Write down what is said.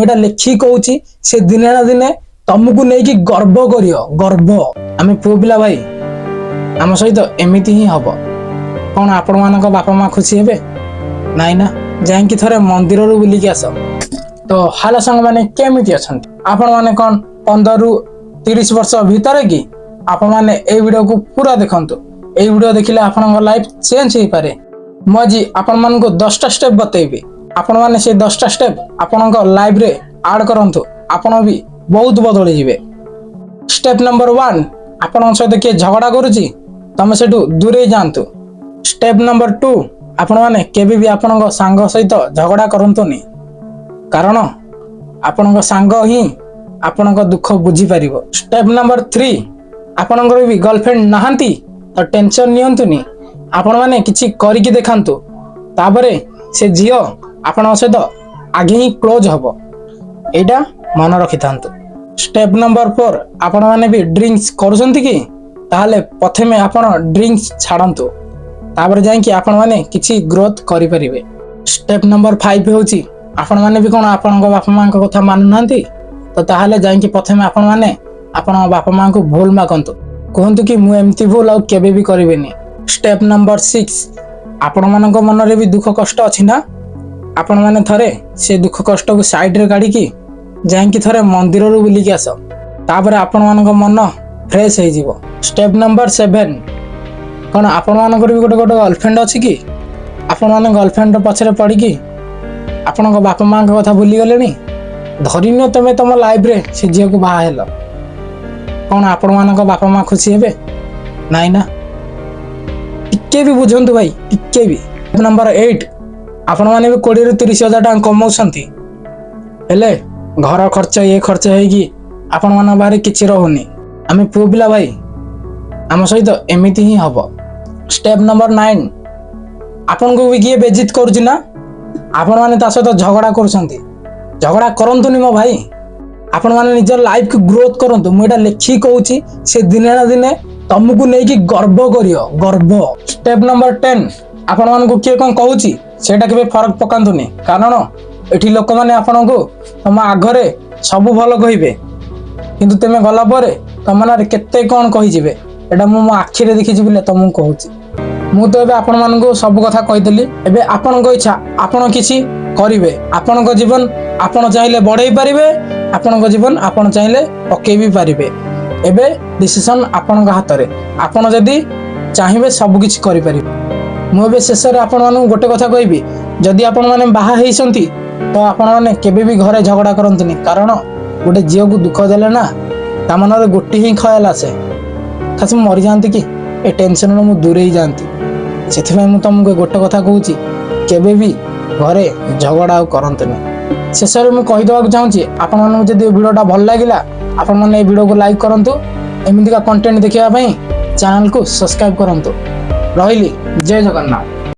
ଏଇଟା ଲେଖିକି କହୁଛି, ସେ ଦିନେ ନା ଦିନେ ତମକୁ ନେଇକି ଗର୍ବ କରିବ, ଗର୍ବ। ଆମେ ପୁଅ ପିଲା ଭାଇ, ଆମ ସହିତ ଏମିତି ହିଁ ହବ। କଣ ଆପଣମାନଙ୍କ ବାପା ମା ଖୁସି ହେବେ? ନାଇଁ ନା? ଯାଇକି ଥରେ ମନ୍ଦିରରୁ ବୁଲିକି ଆସ। ତ ହାଲୋ ସାଙ୍ଗମାନେ, କେମିତି ଅଛନ୍ତି ଆପଣମାନେ? କଣ 15ରୁ 30 ବର୍ଷ ଭିତରେ କି? ଆପଣମାନେ ଏଇ ଭିଡିଓକୁ ପୁରା ଦେଖନ୍ତୁ। ଏଇ ଭିଡିଓ ଦେଖିଲେ ଆପଣଙ୍କ ଲାଇଫ ଚେଞ୍ଜ ହେଇପାରେ। ମୁଁ ଆଜି ଆପଣମାନଙ୍କୁ 10ଟା ଷ୍ଟେପ୍ ବତେଇବି। ଆପଣମାନେ ସେଇ 10ଟା ଷ୍ଟେପ୍ ଆପଣଙ୍କ ଲାଇଫରେ ଆଡ୍ କରନ୍ତୁ, ଆପଣ ବି ବହୁତ ବଦଳିଯିବେ। ଷ୍ଟେପ୍ ନମ୍ବର 1, ଆପଣଙ୍କ ସହିତ କିଏ ଝଗଡ଼ା କରୁଛି, ତମେ ସେଠୁ ଦୂରେଇ ଯାଆନ୍ତୁ। ଷ୍ଟେପ୍ ନମ୍ବର 2, ଆପଣମାନେ କେବେ ବି ଆପଣଙ୍କ ସାଙ୍ଗ ସହିତ ଝଗଡ଼ା କରନ୍ତୁନି, କାରଣ ଆପଣଙ୍କ ସାଙ୍ଗ ହିଁ ଆପଣଙ୍କ ଦୁଃଖ ବୁଝିପାରିବ। ଷ୍ଟେପ୍ ନମ୍ବର 3, ଆପଣଙ୍କର ବି ଗର୍ଲଫ୍ରେଣ୍ଡ ନାହାନ୍ତି ତ ଟେନସନ୍ ନିଅନ୍ତୁନି। ଆପଣମାନେ କିଛି କରିକି ଦେଖାନ୍ତୁ, ତାପରେ ସେ ଝିଅ ଆପଣଙ୍କ ସହିତ ଆଗେ ହିଁ କ୍ଲୋଜ୍ ହବ। ଏଇଟା ମନେ ରଖିଥାନ୍ତୁ। ଷ୍ଟେପ୍ ନମ୍ବର 4, ଆପଣମାନେ ବି ଡ୍ରିଙ୍କସ୍ କରୁଛନ୍ତି କି? ତାହେଲେ ପ୍ରଥମେ ଆପଣ ଡ୍ରିଙ୍କସ୍ ଛାଡ଼ନ୍ତୁ, ତାପରେ ଯାଇକି ଆପଣମାନେ କିଛି ଗ୍ରୋଥ୍ କରିପାରିବେ। ଷ୍ଟେପ୍ ନମ୍ବର 5 ହେଉଛି, ଆପଣମାନେ ବି କ'ଣ ଆପଣଙ୍କ ବାପା ମାଙ୍କ କଥା ମାନୁନାହାନ୍ତି? ତ ତାହେଲେ ଯାଇକି ପ୍ରଥମେ ଆପଣମାନେ ଆପଣଙ୍କ ବାପା ମାଙ୍କୁ ଭୁଲ ମାଗନ୍ତୁ। କୁହନ୍ତୁ କି ମୁଁ ଏମିତି ଭୁଲ ଆଉ କେବେ ବି କରିବିନି। ଷ୍ଟେପ୍ ନମ୍ବର 6, ଆପଣମାନଙ୍କ ମନରେ ବି ଦୁଃଖ କଷ୍ଟ ଅଛି ନା? ଆପଣମାନେ ଥରେ ସେ ଦୁଃଖ କଷ୍ଟକୁ ସାଇଡରେ କାଢିକି ଯାଇକି ଥରେ ମନ୍ଦିରରୁ ବୁଲିକି ଆସ, ତାପରେ ଆପଣମାନଙ୍କ ମନ ଫ୍ରେଶ ହେଇଯିବ। ଷ୍ଟେପ୍ ନମ୍ବର 7, କ'ଣ ଆପଣମାନଙ୍କର ବି ଗୋଟେ ଗୋଟେ ଗର୍ଲଫ୍ରେଣ୍ଡ ଅଛି କି? ଆପଣମାନେ ଗର୍ଲଫ୍ରେଣ୍ଡର ପଛରେ ପଡ଼ିକି ଆପଣଙ୍କ ବାପା ମାଙ୍କ କଥା ଭୁଲିଗଲେଣି? ଧରିନିଅ ତମେ ତମ ଲାଇଫରେ ସେ ଝିଅକୁ ବାହା ହେଲ, କ'ଣ ଆପଣମାନଙ୍କ ବାପା ମା ଖୁସି ହେବେ? ନାଇଁ ନା? ଟିକେ ବି ବୁଝନ୍ତୁ ଭାଇ, ଟିକେ ବି। ନମ୍ବର 8, ଆପଣମାନେ ବି 20ରୁ 30 ହଜାର ଟଙ୍କା କମାଉଛନ୍ତି, ହେଲେ ଘର ଖର୍ଚ୍ଚ, ଇଏ ଖର୍ଚ୍ଚ ହେଇକି ଆପଣମାନଙ୍କ ପାଖରେ କିଛି ରହୁନି। ଆମେ ପୁଅ ପିଲା ଭାଇ, ଆମ ସହିତ ଏମିତି ହିଁ ହବ। ଷ୍ଟେପ୍ ନମ୍ବର 9, ଆପଣଙ୍କୁ ବି କିଏ ବେଜିତ କରୁଛି ନା, ଆପଣମାନେ ତା ସହିତ ଝଗଡ଼ା କରୁଛନ୍ତି? ଝଗଡ଼ା କରନ୍ତୁନି ମୋ ଭାଇ। ଆପଣମାନେ ନିଜ ଲାଇଫକୁ ଗ୍ରୋଥ୍ କରନ୍ତୁ। ମୁଁ ଏଇଟା ଲେଖିକି କହୁଛି, ସେ ଦିନେ ନା ଦିନେ ତମକୁ ନେଇକି ଗର୍ବ କରିବ, ଗର୍ବ। ଷ୍ଟେପ୍ ନମ୍ବର 10, ଆପଣମାନଙ୍କୁ କିଏ କ'ଣ କହୁଛି, ସେଇଟା କେବେ ଫରକ ପକାନ୍ତୁନି, କାରଣ ଏଠି ଲୋକମାନେ ଆପଣଙ୍କୁ ତମ ଆଗରେ ସବୁ ଭଲ କହିବେ, କିନ୍ତୁ ତୁମେ ଗଲା ପରେ ତମ ନାଁରେ କେତେ କ'ଣ କହିଯିବେ। ଏଇଟା ମୁଁ ମୋ ଆଖିରେ ଦେଖିଛି ବୋଲି ତମକୁ କହୁଛି। ମୁଁ ତ ଏବେ ଆପଣମାନଙ୍କୁ ସବୁ କଥା କହିଦେଲି। ଏବେ ଆପଣଙ୍କ ଇଚ୍ଛା, ଆପଣ କିଛି କରିବେ। ଆପଣଙ୍କ ଜୀବନ ଆପଣ ଚାହିଁଲେ ବଢ଼େଇ ପାରିବେ, ଆପଣଙ୍କ ଜୀବନ ଆପଣ ଚାହିଁଲେ ପକେଇ ବି ପାରିବେ। ଏବେ ଡିସିସନ୍ ଆପଣଙ୍କ ହାତରେ। ଆପଣ ଯଦି ଚାହିଁବେ, ସବୁ କିଛି କରିପାରିବେ। ମୁଁ ଏବେ ଶେଷରେ ଆପଣମାନଙ୍କୁ ଗୋଟେ କଥା କହିବି, ଯଦି ଆପଣମାନେ ବାହା ହେଇଛନ୍ତି, ତ ଆପଣମାନେ କେବେ ବି ଘରେ ଝଗଡ଼ା କରନ୍ତୁନି, କାରଣ ଗୋଟେ ଝିଅକୁ ଦୁଃଖ ଦେଲେ ନା, ତା ମନରେ ଗୋଟେ ହିଁ ଖୟାଲ ଆସେ, ଖାସି ମୁଁ ମରିଯାଆନ୍ତି କି, ଏ ଟେନସନରୁ ମୁଁ ଦୂରେଇ ଯାଆନ୍ତି। ସେଥିପାଇଁ ମୁଁ ତମକୁ ଗୋଟେ କଥା କହୁଛି, କେବେ ବି ଘରେ ଝଗଡ଼ା ଆଉ କରନ୍ତୁନି। ଶେଷରେ ମୁଁ କହିଦେବାକୁ ଚାହୁଁଛି, ଆପଣମାନଙ୍କୁ ଯଦି ଏ ଭିଡ଼ିଓଟା ଭଲ ଲାଗିଲା, ଆପଣମାନେ ଏ ଭିଡ଼ିଓକୁ ଲାଇକ୍ କରନ୍ତୁ। ଏମିତିକା କଣ୍ଟେଣ୍ଟ ଦେଖିବା ପାଇଁ ଚ୍ୟାନେଲକୁ ସବସ୍କ୍ରାଇବ୍ କରନ୍ତୁ। ରହିଲି, ଜୟ ଜଗନ୍ନାଥ।